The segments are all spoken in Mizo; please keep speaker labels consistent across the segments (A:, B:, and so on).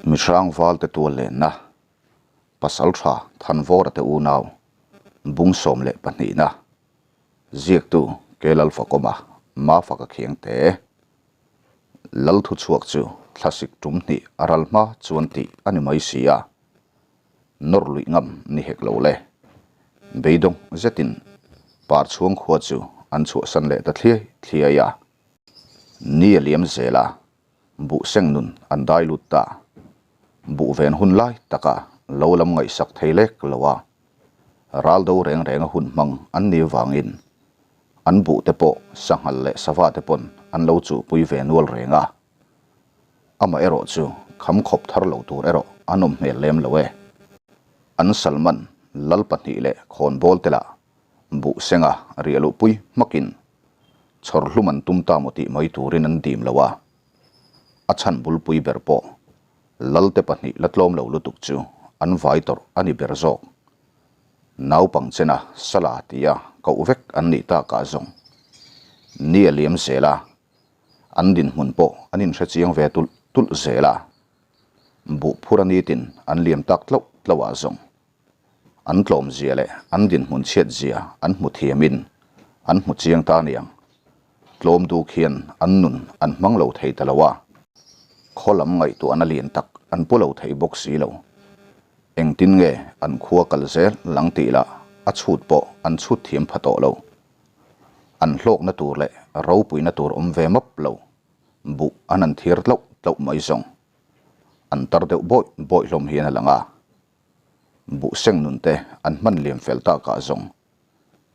A: Mihrang valte tual lenna Pasaltha Thanvawra te unau bung 12 na ziaktu Kelalfakawma Mafaka Khiangte Lal thuchhuak chu thlasik tum hnih a ral hma chuan tih a ni mai si a, nawr luih ngam ni hek lo le. Beidawng zetin Parchhuang khua chu an chhuahsan leh ta thliai thliai a. Ni a liam zel a, buh seng nun an dai lut ta. Buh ven hun lai taka lo lam ngaihsak thei lek lo a, ral do reng renga hun hmang an ni vangin an buh te pawh sanghal leh sava te pawn an lo chuhpui ve nual reng a. Amaherawh chu kham khawp thar lo tur erawh an awm hmel lem lo e. An Salman lal pahnih leh khawnbawl te lah buh senga riah luhpui hmakin chhawr hlum an tum ta maw tih mai turin an dim lo a. A chhan bulpui ber pawh Lalte pahnih la tlawm lo lutuk chu an vai tawrh a ni ber zawk. Naupang chena Sala tia koh vek an nih takah zawng ni a liam zel a, an dinhmun pawh an inhre chiang ve tulh tulh zel a. Buh phur a nitin an liam tak tlauh tlauhah zawng an tlawm zia leh an dinhmun chhiat zia an hmu thiamin an hmu chiang ta aniang. Tlawm duk hian an nun an hmang lo thei ta lo a, khaw lam ngaihtuahna lian tak an pu lo thei bawk si lo. Engtin nge an khua kal zel lang tih lah a chhut pawh an chhut thiam pha tawh lo. An hlawkna tur leh ropuina tur awm ve map lo, buh an han thir tlauh tlauh mai zawng. An tar deuh bawih bawih hlawm hian a lang a. Buh seng nun te an hman liam fel takah zawng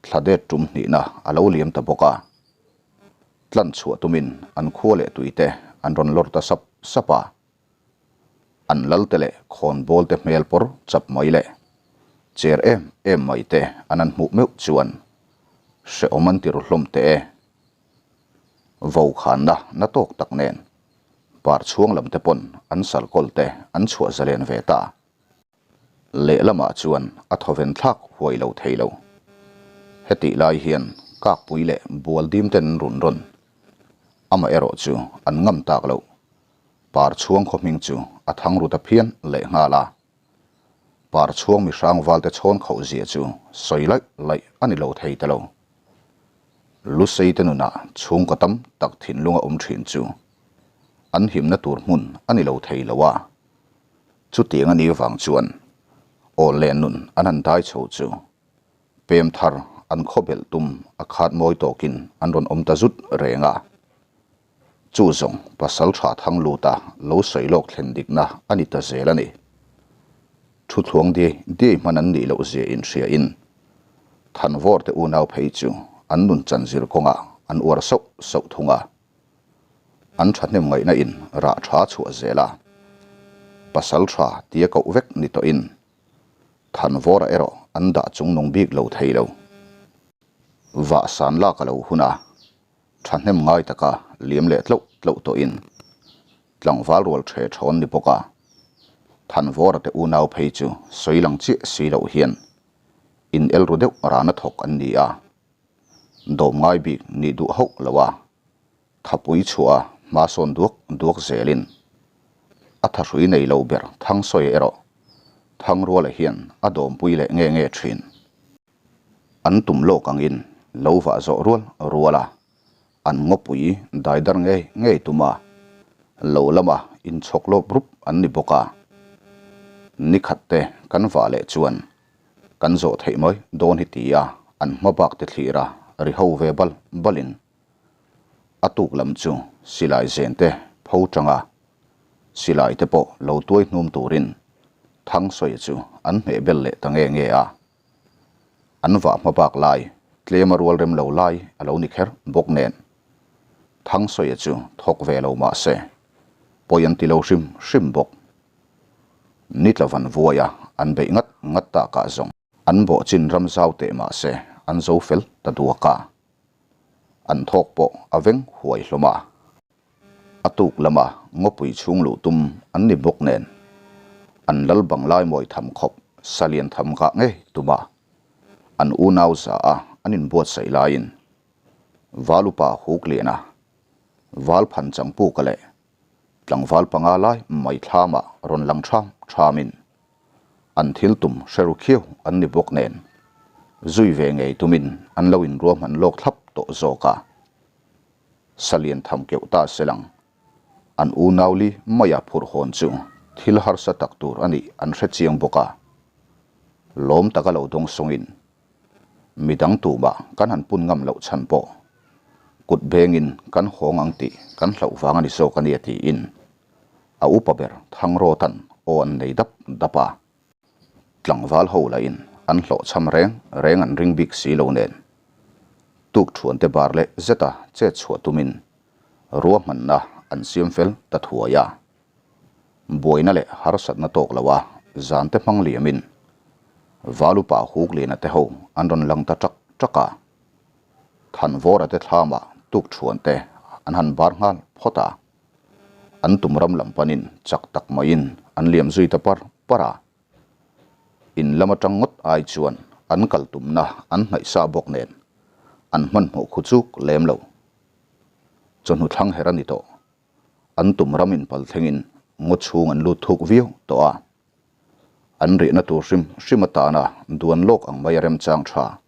A: thla det tum hnihna a lo liam ta bawk a. Tlan chhuah tumin an khua leh tui te an rawn lawr ta sap sap a. An lal te leh khawnbawl te hmel pawr chap mai leh cher em em mai te an an hmuh meuh chuan hrehawm an ti ru hlawm teh e. Vokhanna na tawk tak nen par chhuang lam te pawn an salkawl te an chhuah zalen ve ta. Lehlamah chuan a thawven thlak huai lo thei lo. Hetih lai hian kakpui leh bual dim ten an rawn rawn. Amaherawh chu an ngam tak loh. Par chhuang khaw hming chu a thang ru ta phian lehnghal a. Par chhuang mi hrang valte chhawn khauh zia chu sawi laih laih a ni lo thei ta lo. Lusei te nunah chhungkaw tam tak thinlung a awm thin chu an himna tur hmun a ni lo thei lo a. Chutiang a nih vang chuan aw leh nun an han dai chho chu pem thar an khawbelh tum a khat mawi tawkin an rawn awm ta zut reng a. Chu zawng pasal tha thang luta lo sawi lawk thlen dikna a ni ta zel a ni. Thu thluang diai diai hman an nih loh zia inhriain Thanvawr te unau phei chu an nun chanzir kawngah an uar sauh sauh thung a. An thahnem ngaihna in rah tha chhuah zel a, pasal tha tia koh vek ni tawhin Thanvawra erawh an dah chungnung bik lo thei lo. Vah san lak a lo hun a, thahnem ngai taka liam leh tloh tloh tawhin tlangval rual the thawn ni bawk a, Thanvawra te unau phei chu sawi lang chiah si loh hian in el ru deuh rana thawk an ni a. Dawm ngai bik nih duh hauh lo a, thapui chhuah a hma sawn duak duak zelin a thahrui nei lo ber Thangsawi erawh Thangruala hian a dawmpui leh nge nge thin. An tum lawk angin lo vah zawh rual rual a, an ngawpui daidar ngei ngei tum a, lo lama inchhawk lawp rup an ni bawk a. Nikhat te kan vah leh chuan Kan zawh theih mai dawn hi ti a, an hma bak te thlir a, ri ho ve bal balin a tuk lam chu silai zen te pho tang a, silai te pawh lo tuai hnum turin Thangsawi chu an hmeh bel leh ta nge nge a. An vah hma bak lai tlem a rual rem lo lai a lo ni kher bawk nen Thangsawi chu thawk ve lo mah se pawi an ti lo hrim hrim bawk. Ni tla van vuaia an beih ngat ngat takah zawng an bawh chin ram zau teh mah se an zo fel ta duak a, an thawk pawh a veng huai hlawm a. A tuk lama ngawpui chhung luh tum an ni bawk nen an lal bang lai mawi tham khawp salian tham kah ngei tum a, an unau za a an inbuatsaih laiin Valupa huk lian a, Valphan changpuka leh Tlangval panga lai mai thlamah rawn lang ṭham ṭhamin an thil tum hre ru khiau an ni bawk nen zui ve ngei tumin an lo inruahman lawk thlap tawh zawk a. Salian tham keuh ta se lang an unau li maia phurh hawn chu thil harsa tak tur a nih an hre chiang bawk a. Lawm taka lo dawng sawngin midang tumah kan han pun ngam loh chhan pawh kut bengin kan hawng ang tih kan hlauh vang a ni zawk a nia tiin a upa ber Thangrawta'n aw an nei dap dap a. Tlangval ho lahin an hlawhchham reng reng an ring bik si lo nen tuk thuante bar leh zeta chet chhuah tumin ruahmanna an siam fel ta thuai a. Buaina leh harsatna tawk lo a zante hmang liamin Valupa Hukliana te ho an rawn lang ta ṭak ṭak a. Thanvawra te thlamah tuk thuante an han bar nghal phawt a. An tum ram lam panin chak tak maiin an liam zui ta par par a. In lam atang ngawt ai chuan an kal tumna an hnaih sa bawk nen an hmanhmawh khu chuk lem lo. Chawhnu thlang her a ni tawh. An tum ram inpal thlengin ngaw chhung an lut thuk viau tawh a. An rihna tur hrim hrim atana duan lawk ang mai a remchang tha.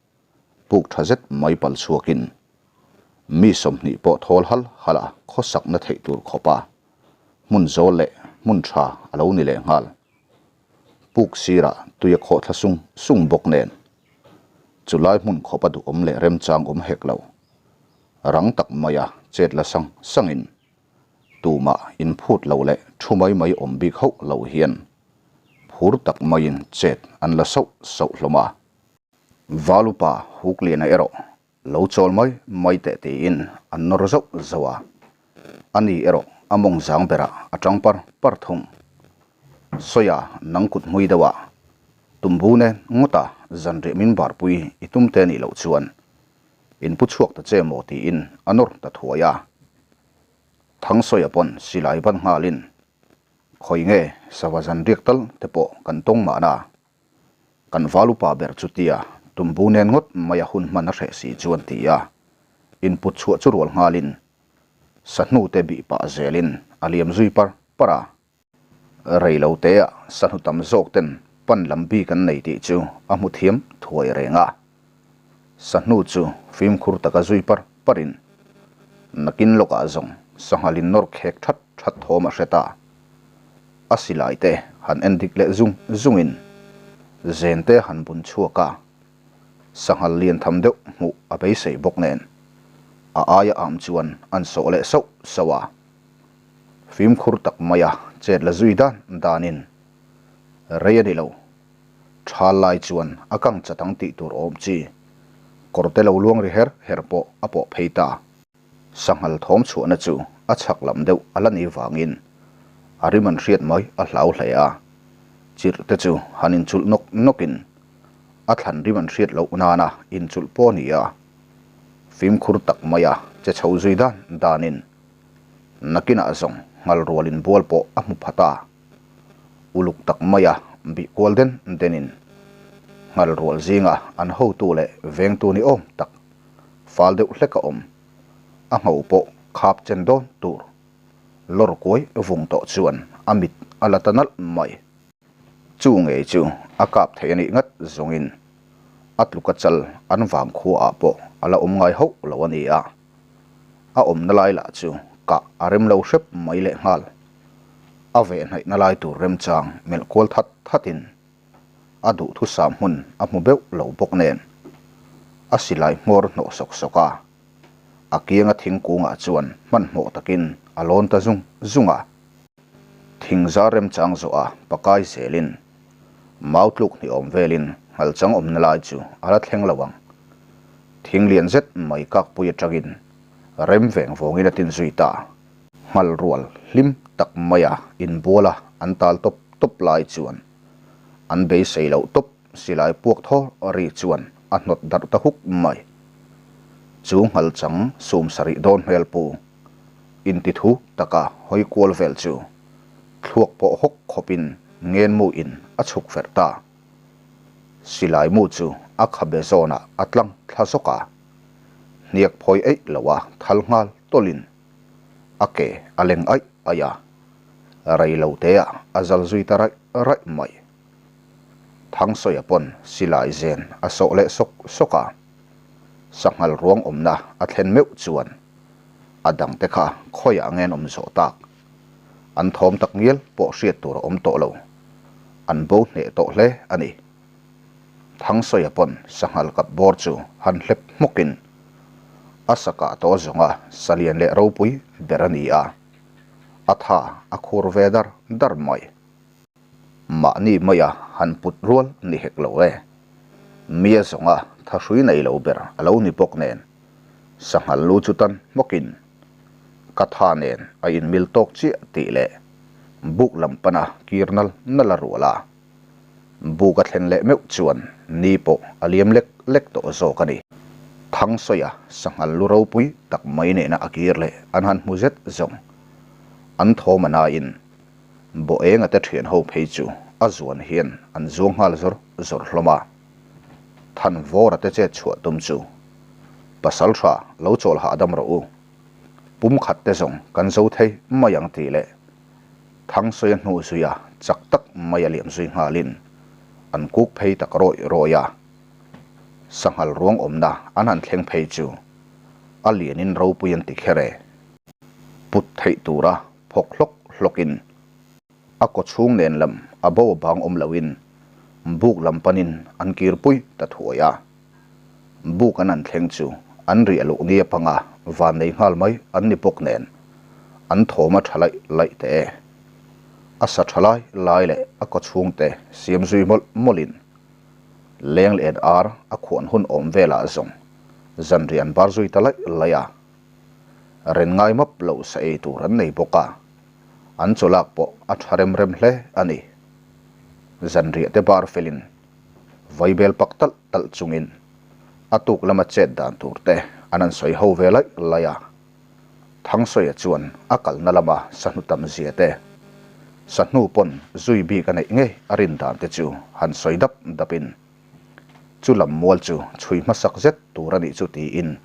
A: Puk tha zet mai pal chhuakin mi 20 pawh thawl hal hal a khawsakna theih tur khawp a hmun zawl leh hmun tha a lo ni leh nghal. Puk sirah tui a khawh thla sung sung bawk nen chulai hmun khawp a duhawm leh remchang awm hek lo. Rang tak maia chet la sang sangin tumah inphut lo leh thu mai mai awm bik hauh lo hian phur tak maiin chet an la sauh sauh hlawm a. Valupa Hukliana erawh lo chawl mai mai teh tiin an nawr zauh zauh a, ani erawh a mawng zang berah a tang par par thung. Sawia nang kut hmui deuh a, tumbu nen ngawta zanriah min barpui i tum te nih loh chuan in pu chhuak ta che maw tiin a nawr ta thuai a. Thangsawi-a pawn silai ban nghalin, Khawi nge sava zanriak tal te pawh kan tawng mahna? Kan val upa ber chu tia tumbu nen ngawt mai a hun hman a hreh si chuan ti a, input chhuah chu rual nghalin sahnu te bih pah zelin a liam zui par par a. Rei lo te ah sahnu tam zawk ten pan lam bik an nei tih chu a hmu thiam thuai reng a. Sahnu chu fimkhur taka zui par parin nakin lawkah zawng sanghalin nawr khek that that thawm a hre ta. A silai te han en dik leh zung zungin zen te han bun chhuak a, sanghal lian tham deuh hmuh a beisei bawk nen a aia am chuan an sawh leh sauh sauh a. Fimkhur tak maia chet la zui dan danin rei a ni lo. Thal lai chuan a kang chat ang tih tur awm chi kawrte lo luang ri her her pawh a pawh phei ta. Sanghal thawm chhuahna chu a chhak lam deuh a la nih vangin a rim an hriat mai a hlau hle a, chirh te chu han inchulh nawk nawkin a thlan rim an hriat loh nana inchulh pawh a ni a, fimkhur tak maia che chho zui dan danin nakinah zawng nghal rual inbual pawh a hmu phat a, uluk tak maia bih kual den denin nghal rual zinga an hotu leh vengtu ni awm tak Fal deuh hlek a awm. A ngho pawh khap chen dawn tur. Lawr kuai vung tawh chuan a mit a la ta nalh mai. Chu ngei chu a kap thei a nih ngat zawngin a tluka chal an vang khua ah pawh a la awm ngai hauh lo a ni a. A awmna lai lah chu kah a rem lo hrep mai lehnghal. A veh hnaihna lai tur remchang melh kual that thatin a duhthusam hmun a hmu beuh lo bawk nen a silai hmawr hnawh sawk sawk a, a kianga thingkungah chuan hmanhmawh takin a lawn ta zung zung a. Thing zar remchang zawh a pakai zelin mau tluk hnih awm velin nghalchang awmna lai chu a la thleng lo ang. Thing lian zet mai kakpui atangin rem veng vawngin a tin zui ta. Nghal rual hlim tak maia inbual a an tal tawp tawp lai chuan an beisei loh tawp silai puak thaw ri chuan a hnawt darh ta huk mai. Chu nghal chang sum sarih dawn hmel pu intithu taka hawi kual vel chu thluak pawh hawk khawpin ngenmu in a chhuk ferh ta. Silai mu chu a khabe zawnah a tlang thla zawk a, hniak phawi eih loa thal nghal tawlhin a ke a leng aih aih a. Rei lo teah a zal zui ta raih raih mai. Thangsawiah pawn silai zen a sawh leh sawk sawk a. Sanghal ruang awmna a thlen meuh chuan a dangte kha khawiah ngen awm zawh tak. An thawm tak ngial pawh hriat tur a awm tawh lo. An bo hneh tawh hle a ni. Thangsawiah pawn sanghal kap bawr chu han hlep hmawkin a sa kah tawh zawnga salian leh ropui ber a ni a. A tha a khur ve dar dar mai. Mahni maia han put rual ni hek lo e. Mia zawnga thahrui nei lo ber a lo ni bawk nen, sanghal lu chu tan hmawkin ka tha nen a inmil tawk chiah tih leh buk lam pana kir nal nal a rual a. Buk a thlen leh meuh chuan ni pawh a liam lek lek tawh zawk a ni. Thangsawiah sanghal lu ropui tak mai nena a kir leh an han hmu zet zawng. An thawm a nain Bawh-enga te thian ho phei chu a zuan hian an zuang nghal zawr zawr hlawm a. Thanvawra te chet chhuah tum chu pasal tha lo chawl hahdam rawh u, pum khat te zawng kan zo thei mai ang tih leh Thangsawi a hnuh zui a chak tak mai a liam zui nghalin an kuk phei tak rawih rawih a. Sanghal ruang awmna an han thleng phei chu a lianin ropui an ti kher e. Put theih tura phawk hlawk hlawkin a kaw chhung nen lam a bo a bang awm loin buk lam panin an kir pui ta thuai a. Buk an an thleng chu an riah luh nia panga van nei nghal mai an ni bawk nen an thawm a tha laih laih teh e. A sa tha lai lai leh a kaw chhung te siam zui mawlh mawlhin leng leh ar a khuan hun awm velah zawng zanriah an bar zui ta laih laih a. Ren ngai map loh sa ei tur an nei bawk a, an chaw lak pawh a tha rem rem hle a ni. Zanriah te bar felin vaibel pak talh talh chungin a tuk lama chet dan tur te an han sawi ho ve laih laih a. Thangsawiah chuan a kalna lama sahnu tam zia te, sahnu pawn zui bik a neih ngei a rin dan te chu han sawi dap dapin, Chu lam mual chu chhui hmasak zet tur a nih chu tiin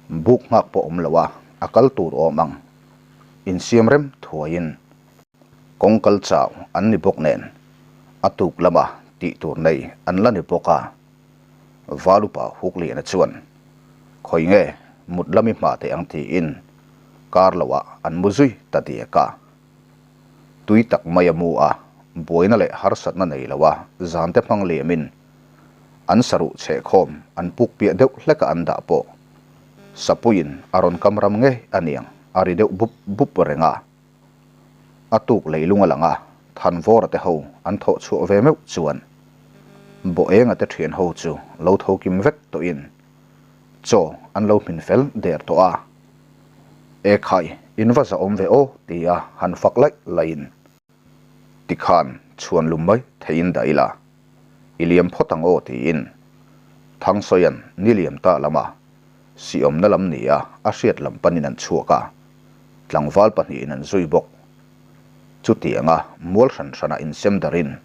A: buk nghak pawh awm lo a, a kal tur awm ang. Insiam rem thuaiin kawng kal chau an ni bawk nen a tuk lama tih tur nei an la ni bawk a. Valupa Hukliana chuan khawi nge mut lami hma teh ang tiin kar loah an mu zui ta diak a. Tui tak mai a mu a, buaina leh harsatna nei lo a zante hmang liamin an saruh chhehkhawm an puk piah deuh hleka an dah pawh Sapuiin a rawn kam ram ngei a niang a ri deuh bup bup reng a. A tuk leilung a lang a, Thanvawra te ho an thawh chhuah ve meuh chuan Bawhenga te thian ho chu lo tho kim vek tawhin chaw an lo hmin fel der tawh a. E khai, in va zahawm ve aw tia han fak laih laihin tikhan chhuan lum mai theihin dah ila, i liam phawt ang aw tiin Thangsawia'n ni liam ta lama siawmna lam nia a hriat lam panin an chhuak a, tlangval pahnihin an zui bawk. Chutianga mual hran hranah insem darin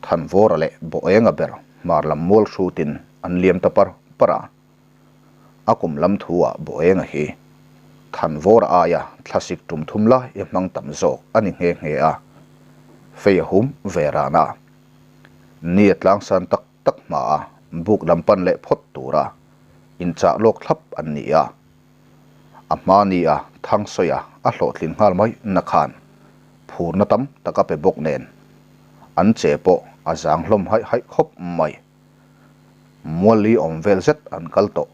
A: Thanvawra leh Bawhenga ber hmar lam mual hrutin an liam ta par par a. A kum lam thu ah Bawhenga hi Thanvawra aia thlasik tum thum lai i hmang tam zawk a ni nghe nghe a, fei a hum ve ran a. Ni a tlangsan tak tak hma a buk lam pan leh phawt tura inchah lawk thlap an ni a. A hma ni a Thangsawiah a hlawhtlin nghal mai na khan phurna tam tak a pe bawk nen an che pawh a zang hlawm haih haih khawp mai. Mualli awm vel zet an kal tawh.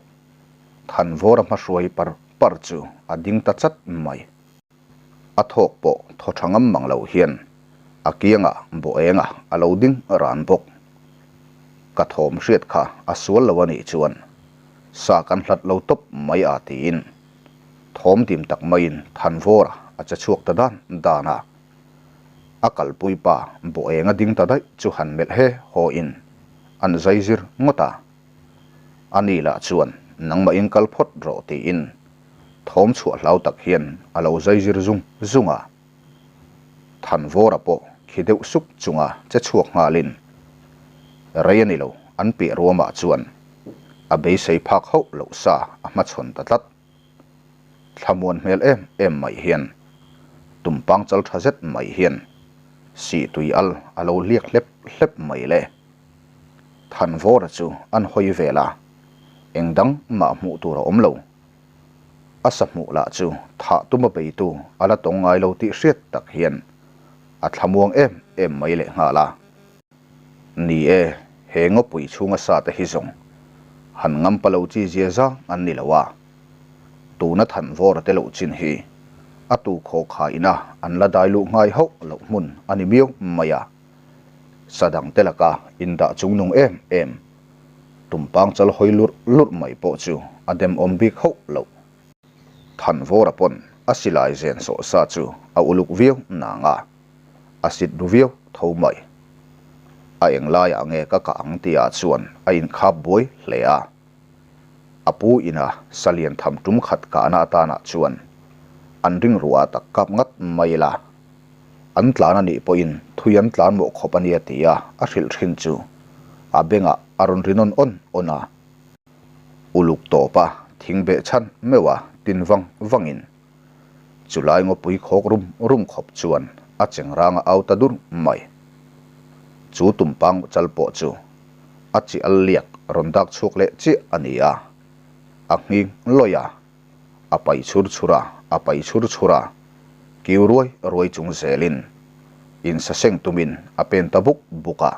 A: Thanvawra hmahruai par par chu a ding ta chat mai. A thawk pawh thaw tha ngam mang lo hian a kiangah bawh enga a lo ding ran bawk. Ka thawm hriat kha a sual lo a nih chuan sa kan hlat lo tawp mai a tiin thawm dim tak maiin Thanvawra a che chhuak ta dan dan a. A kalpui pa bawh enga ding ta daih chu han melh he haw in an zai zir ngawt a. A ni lah chuan nangmah in kal phawt rawh tiin thawm chhuah hlau tak hian a lo zai zir zung zung a. Thanvawra pawh khi deuh sup chunga che chhuak nghalin rei a ni lo an piah ruamah chuan a beisei phak hauh loh sa a hmachhawn ta tlat. Thlamuan hmel em em mai hian. Tumpang chal tha zet mai hian sih tui al a lo hliak hlep hlep mai le. Thanvawra chu an hawi vel a, eng dang mah hmuh tur a awm lo. A sa hmuh lah chu thah tuma beitu a la tawng ngai lo tih hriat tak hian a thlamuang em em mai lehnghal a. Ni e, he ngawpui chhunga sa te hi zawng han ngampa lo chi zia zang an ni lo a. Tuna Thanvawra te loh chin hi a tu khaw kha ina an la dai luh ngai hauh loh hmun a ni miau mai a. Sa dang te laka indah chungnung em em Tumpang chal hawi lurh lurh mai pawh chu a demawm bik hauh loh. Thanvawra pawn a silai zen sawh sa chu a uluk viau nang a, a sit ru viau tho mai. A englaiah nge ka kah ang tihah chuan a inkhap buai hle a. A pu ina salian tham tum khat kahna atanah chuan an ring ruah tak kap ngat mai la. An tlan a nih pawhin thui an tlan mawh khawp a nia tia a hrilh thin chu a bengah a rawn ri nawn awn awn a. Uluk tawpa thing beh chhan meuh a tin vang vangin chulai ngawpui khawk rum rum khawp chuan a chengrang a au ta dur mai. Chu tumpang chal pawh chu a chi al liak rawn dak chhuak leh chiah a ni a, a nghing lawih a. A pai chhur chhur a, a pai chhur chhur a, kiu ruai ruai chung zelin insaseng tumin a pen ta buk buk a.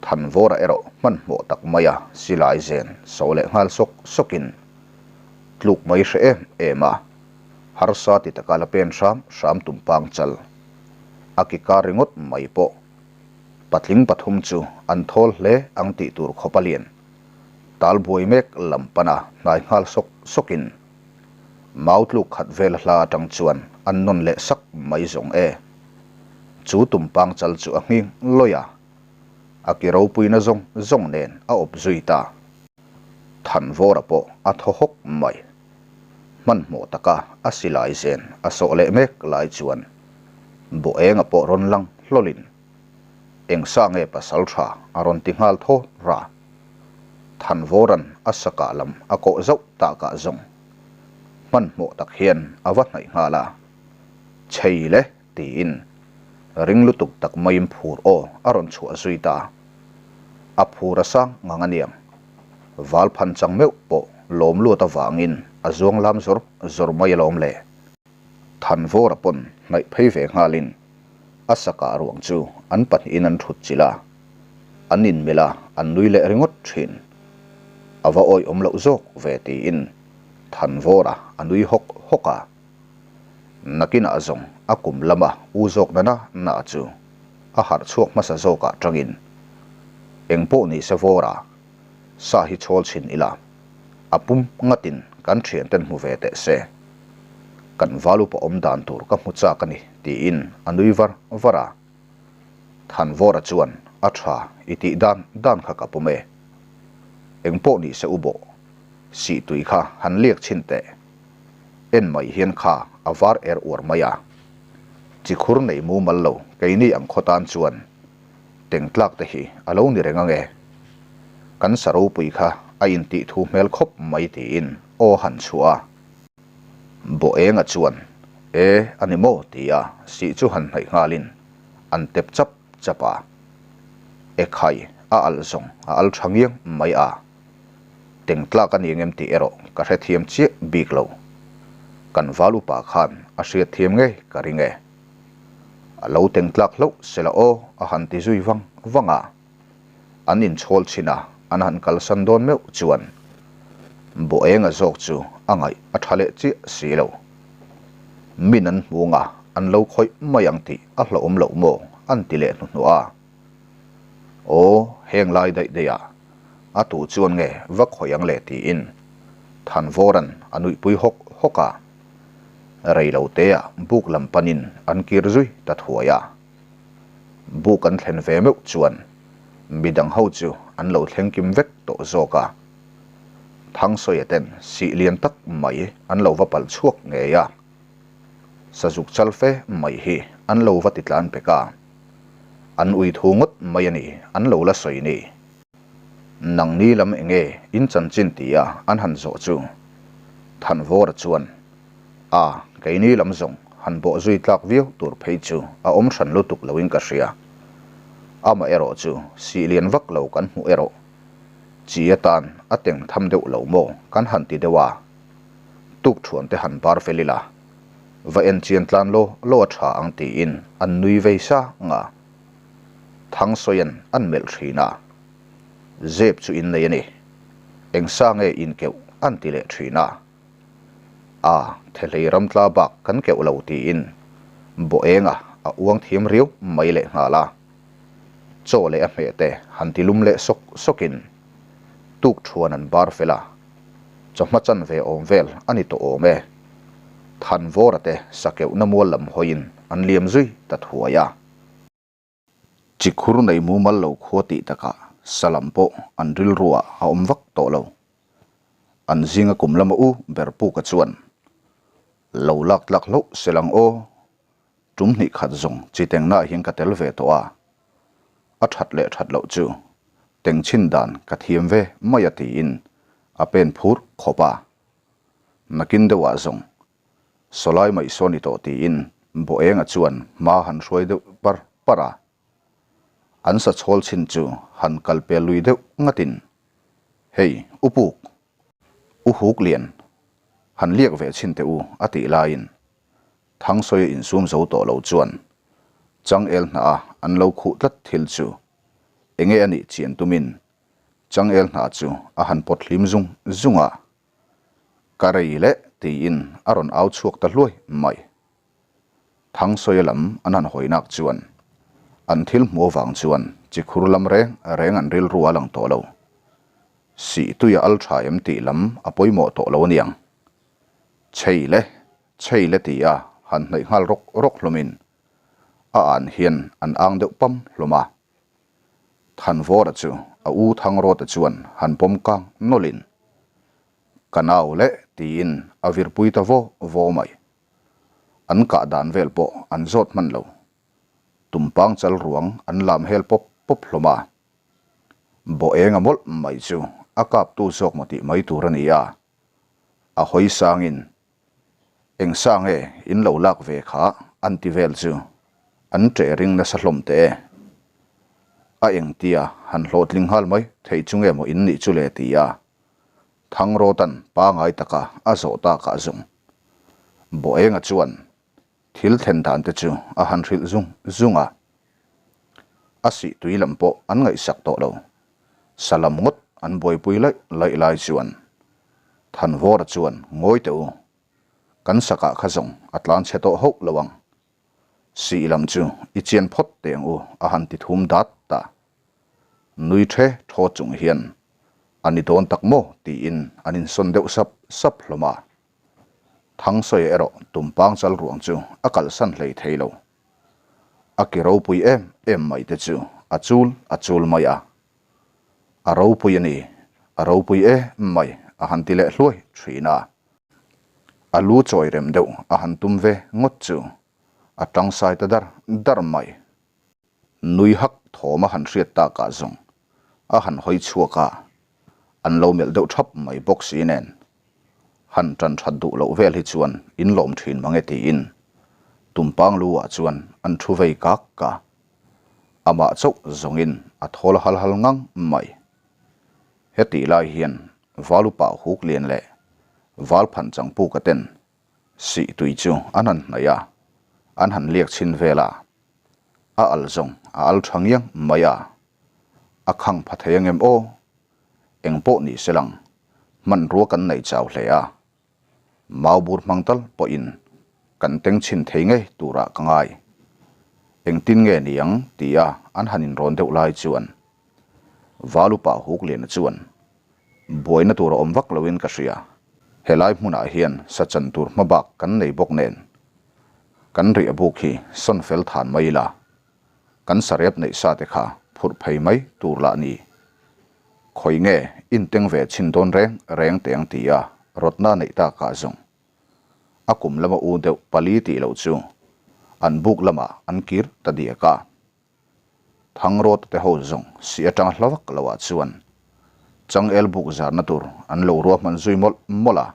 A: Thanvawra erawh hmanhmawh tak maia silai zen so leh nghal sawk sawkin tluk mai hre em em a, harsa ti taka la pen hram hram tum pang chal a ki kar ringawt mai pawh patling pathum chu an thawl hle ang tih tur khawp a lian. Tal buai mek lam pana hnai nghal sawk sawkin mau tluk khat vel hla atang chuan an nawn leh sak mai zawng e. Chu tumpang chal chu a nghing lawih a, a ki ropuina zawng zawng nen a awp zui ta. Thanvawra pawh a thaw hawk mai. Hmanhmawh taka a silai zen a sawh leh mek lai chuan Bawhenga pawh rawn lang hlawlin Eng sa nge pasal tha a rawn ti nghal thaw ra. Thanvawran a sakah lam a kawh zauh takah zawng hmanhmawh tak hian a va hnaih nghal a. Chhei le tiin ring lutuk tak maiin phur aw a rawn chhuah zui ta. A phur a sang ngang aniang. Val phan chang meuh pawh lawm luat avangin a zuang lam zawr zawr mai alawm le. Thanvawra pawn hnaih phei ve nghalin A sakah ruang chu an pahnihin an thut chilh a, an inmilh a, an nui leh ringawt thin. A va awih awm loh zawk ve tiin Thanvawra a nui hawk hawk a. Nakinah zawng a kum lama u zawk na na na chu a harh chhuak hmasa zawkah tangin engpawh ni se Vawra sa hi chhawl chhin ila, a pum ngatin kan thianten hmu ve teh se. Kan val upa awm dan tur ka hmu chak a ni, tiin a nui var var a. Thanvawra chuan, A tha, i tih dan dan kha ka pawm e. Engpawh ni se u bawh, sih tui kha han liak chhin teh. En mai hian kha a var er uar mai a. Chi khur nei mumal lo keini ang khaw tan chuan Teng tlak te hi a lo ni reng ange. Kan sa ropui kha a intih thu hmel khawp mai tiin aw han chhuah a. Bawh-enga chuan, E, a ni maw? tia sih chu han hnaih nghalin an tep chap chap a. Ekhai a alh zawng a al tha ngiang mai a. Teng tlak a ni engem tih erawh ka hrethiam chiah bik lo. Kan val upa khan a hriatthiam ngei ka ring e. A lo teng tlak hlauh se la aw a han ti zui vang vang a. An inchhawl chhin a, an han kalsan dawn meuh chuan Bawhenga zawk chu a ngaih a tha leh chiah si lo. Min an hmung a, an lo khawih mai ang tih a hlauhawm loh maw an ti leh hnuhnawh a. Aw, heng lai daih daih ah a tu chuan nge va khawih ang le tiin Thanvawra'n a nuihpui hawk hawk a. Rei lo teah buk lam panin an kir zui ta thuai a. Buk an thlen ve meuh chuan midang ho chu an lo thleng kim vek tawh zawk a. Thangsawiah ten sih lian tak mai an lo va palh chhuak ngei a. Sazuk chal fe mai hi an lo va ti tlan pek a. An ui thu ngawt mai a ni an lo la sawi ni. Nangni lam enge in chanchin ti a an han zawh chu Thanvawra chuan, A, keini lam zawng han bawh zui tlak viau tur phei chu a awm hran lutuk loin ka hria. Amaherawh chu sih lian vak lo kan hmuh erawh chi atan a teng tham deuh lo maw kan han ti deuh a, tukṭhuan te han bar fel ila va en chian tlan law law a ṭha ang tiin an nui vei sang a. Thangsawia'n an melh ṭhin a, Zep chu in nei a ni, eng sa nge in keuh an ti leh ṭhin a. A, Thehlei ramtla bak kan keuh lo tiin Bawhenga a uang thiam riau mai leh nghal a. Chaw leh a hmeh te han ti lum leh sawk sawkin tuk thuan an bar fel a, chawhma chanve awm vel a ni tawh awm e. Thanvawra te sakeuhna mual lam hawiin an liam zui ta thuai a. Chikhur nei mumal lo khua tih takah salam pawh an rilruah a awm vak tawh lo. An zinga kum lama u ber Puka chuan, Lo lak tlak hlauh se lang aw, tum hnih khat zawng chi tengnaah hian ka tel ve tawh a, a that leh that loh chu teng chhin dan ka thiam ve mai a tiin a pen phur khawp a. Nakin deuhah zawng Sawlai mai saw ni tawh tiin Bawhenga chuan hma han hruai deuh par par a. An sa chhawl chhin chu han kal pel lui deuh ngatin, Hei, u Puk, u Huk Lian, han liak ve chhin teh u a tih laiin Thangsawi a insum zo tawh lo chuan changel hnah a an lo khuh tlat thil chu enge a nih chian tumin changel hnah chu a han pawt hlim zung zung a. Ka rei leh tiin a rawn au chhuak ta hluai mai. Thangsawi lam an han hawi nak chuan an thil hmu avang chuan chikhur lam reng reng an rilru a lang tawh lo. Sih tui a al tha em tih lam a pawimawh tawh lo aniang. Chei le, chei le ti a han hnaih nghal rawk rawk hlawmin a an hian an ang deuh pam hlawm a. Thanvawra chu a u Thangrawta chuan han pawm kang nawlhin, Ka nau le tiin a virpui ta vaw vaw mai. An kah dan vel pawh an zawt hman lo. Tumpang chal ruang an lam hel pawp pawp hlawm a. Bawh enga mawlh mai chu a kaptu zawk maw tih mai tur a ni a. A hawi sangin Eng sa nge in lo lak ve kha an ti vel chu an ṭeh ring nasa hlawm teh e. A engtia han hlawhtling nghal mai thei chu nge maw in nih chu le ti a Thangrawtan pangai taka a zawh takah zawng Bawhenga chuan thil thlen dan te chu a han hrilh zung zung a. A sih tui lam pawh an ngaihsak tawh lo. Salam ngawt an buaipui laih laih lai chuan Thanvawra chuan ngawi teh u, kan sakah kha zawng a tlan chhe tawh hauh lo ang. Sih lam chu i chian phawt teh ang u a han ti thum dat ta. Nui the thaw chung hian a ni dawn tak maw tiin an insawn deuh sap sap hlawm a. Thangsawi erawh tumpang chal ruang chu a kalhsan hlei thei lo. A ki ropui em em mai te chu a chul a chul mai a. A ropui a ni, a ropui em mai a han ti leh hluai thin a. A lu chawi rem deuh a han tum ve ngawt chu a tangsai ta dar dar mai. Nui hak thawm a han hriat takah zawng a han hawi chhuak a, an lo melh deuh thap mai bawk si nen. Han tan that duh loh vel hi chuan in lawm thin mange tiin Tumpang lu ah chuan an thu vei kak ka. Amah chauh zawngin a thawl hal hal ngang mai. Hetih lai hian Valupa huk lian leh Valphan changpuka ten sih tui chu an han hnaih a, an han liak chhin vel a. A al zawng a al tha ngiang mai a, a khang pha thei angem aw? Eng pawh ni se lang, hmanrua kan nei chau hle a, maubur hmang tal pawhin kan teng chhin thei ngei turah ka ngai. Engtin nge niang tia an han inrawn deuh lai chuan Valupa Hukliana chuan buaina tur a awm vak loin ka hria. Helai hmunah hian sa chan tur hmabak kan nei bawk nen kan riah buk hi sawn fel than mai ila. Kan sarep neih sa te kha phurh phei mai tur lah ni. Khawi nge inteng ve chhin dawn reng reng teh ang tia rawtna neih takah zawng a kum lama u deuh pali tih loh chu an buk lamah an kir ta diak a. Thangrawta te ho zawng si atanga hla vak loah chuan changel buk zarna tur an lo ruahman zui mawlh mawlh a.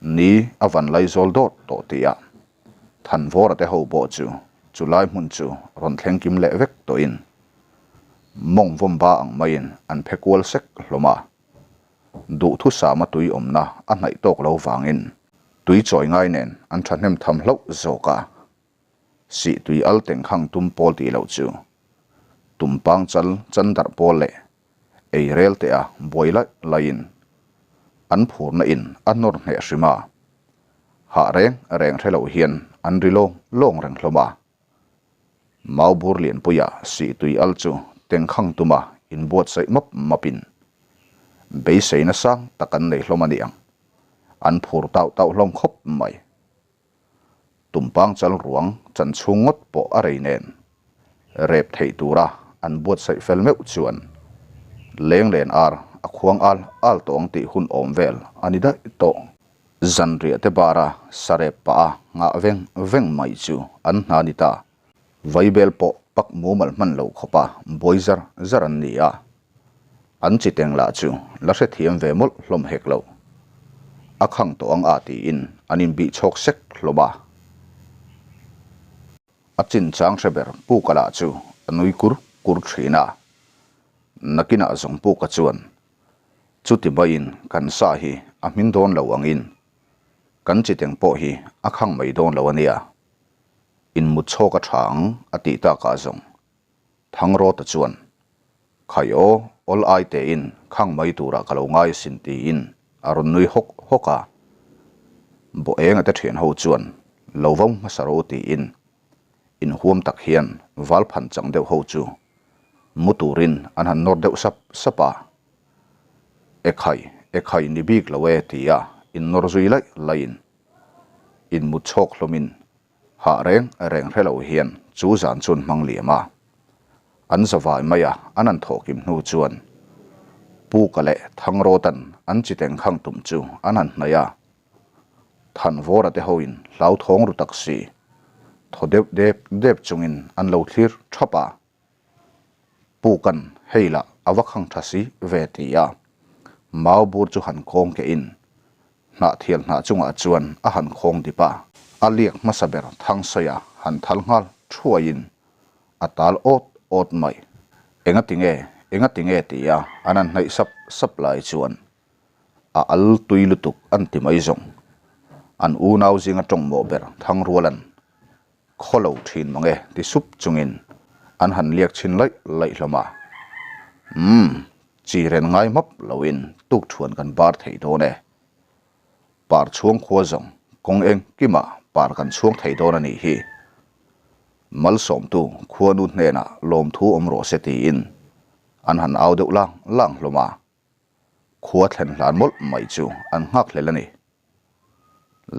A: Ni a van lai zawl dawt tawh tih ah. Thanvawra te ho pawh chu chulai hmun chu rawn thleng kim leh vek tawhin mawng vawmba ang maiin an phe kual sek hlawm a. Duhthusama tui awmna a hnaih tawk lo vangin tui chawi ngai nen an thahnem tham hlauh zawk a. Sih tui al tengkhang tum pawl tih loh chu tumpang chal chan darh pawl leh ei rel teh a buai laih laihin an phurna in a nawr hneh hrim a, hah reng reng hre loh hian an ri lawng lawng reng hlawm a. Mau bur lianpuia sih tui al chu tengkhang tuma inbuatsaih map mapin beiseina sang tak an nei hlawm a ni ang, an phur tauh tauh hlawm khawp mai. Tumpang chal ruang chan chhung ngawt pawh a rei nen rep theih tura an buatsaih fel meuh chuan lenglen ar a khuang al al tawh ang tih hun awm vel a ni daih tawh. Zanriah te bara sarep pah a nghah veng veng mai chu an hna ni ta. Vaibel pawh pak mumal hman lo khawpa buai zar zar an ni a, an chi teng lah chu la hrethiam ve mawlh hlawm hek lo. A khang tawh ang a tiin an inbih chhawk sek hlawm a. A chinchang hre ber Puka lah chu a nui kur kur thin a. Nakinah zawng Puka chuan, Chuti maiin kan sa hi a hmin dawn lo angin kan chi teng pawh hi a khang mai dawn lo a nia. Inmut chhawk a tha ang a tih takah zawng Thangrawta chuan, Khai aw, awl ai tein khang mai turah ka lo ngai asin tiin a rawn nui hawk hawk a. Bawh enga te thian ho chuan lo vau hmasa rawh u tiin inhuam tak hian val phan chang deuh ho chu mu turin an han nawr deuh sap sap a. Ekhai, ekhai ni bik lo e tia innawr zui laih laihin Inmut chhawk hlawmin hah reng reng hre lo hian chu zan chuan hmang liam a. An zavai mai a, an an thawh kim hnu chuan Puka leh Thangrawtan an chi tengkhang tum chu an han hnaih a. Thanvawra te hoin hlauthawng ru tak si, thaw deuh dep dep chungin an lo thlir thap a. Pukan hei lah a va khang tha si ve ti a, mau bur chu han khawng keh in hnahthial hnah chungah chuan a han khawng dip a. A liak hmasa ber Thangsawi a han thal nghal thuai in a tal awt awt mai. Enga tinge, enga tinge ti a an han hnaih sap sap lai chuan a al tui lutuk an ti mai zawng. An unau zinga tawngmawh ber Thangrualan Khaw lo thin mang e ti sup chungin an han liak chhin laih laih hlawm a. Umm, chi ren ngai map loin tuk thuan kan bar thei dawn e. Par chhuang khua zawng kawng eng kimah par kan chhuang thei dawn a nih hi. Malsawmtu khuanu hnenah lawmthu awm rawh se tiin an han au deuh lang lang hlawm a. Khua thlen hlan mawlh mai chu an nghak hlel a ni.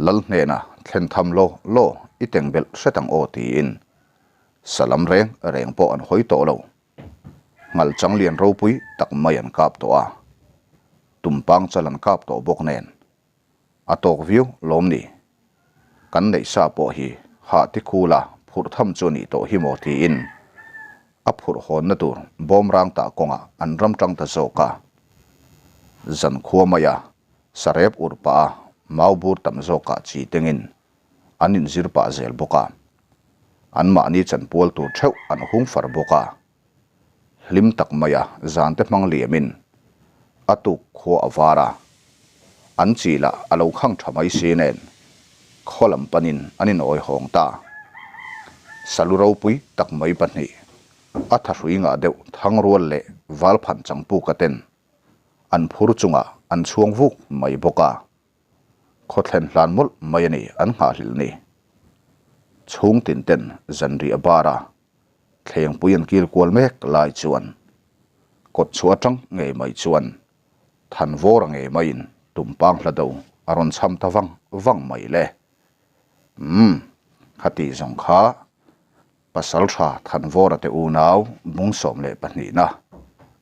A: Lal hnena thlen tham law law i teng belh hret ang aw tiin salam reng reng pawh an hawi tawh lo. Ngal chang lian ropui tak mai an kap tawh a, tumpang chal an kap tawh bawk nen A tawk viau lawm ni? Kan neih sa pawh hi hah ti khula phurh tham chu a nih tawh hi maw tiin a phurh hawnna tur bawmrang tah kawngah an ram tang ta zawk a. Zan khua maia sarep urh pah a mau bur tam zawkah chi tengin an inzir pah zel bawk a. Anmahni chanpual tur theuh an hung far bawk a. Hlim tak maia zante hmang liamin a tuk khua a var a, an chi lah a lo khang tha mai si nen khaw lam panin an inawi hawng ta. Salu ropui tak mai pahnih a thahrui ngah deuh Thangrual leh Valphan Changpuka ten an phur chungah an chhuang vuk mai bawk a, khaw thlen hlan mawlh mai a ni an nghahhlilh ni. Chhungtin ten zanriah bar a Thlengpui an kil kual mek lai chuan kawt chhuah atang ngei mai chuan Thanvawra ngei maiin tumpang hla do a rawn cham ta vang vang mai le. Umm, khati zawng kha Pasaltha Thanvawra te unau bung 12 na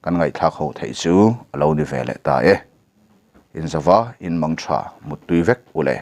A: kan ngaihthlak ho theih chu a lo ni ve leh ta e. Inzava inmang tha muttui vek u le.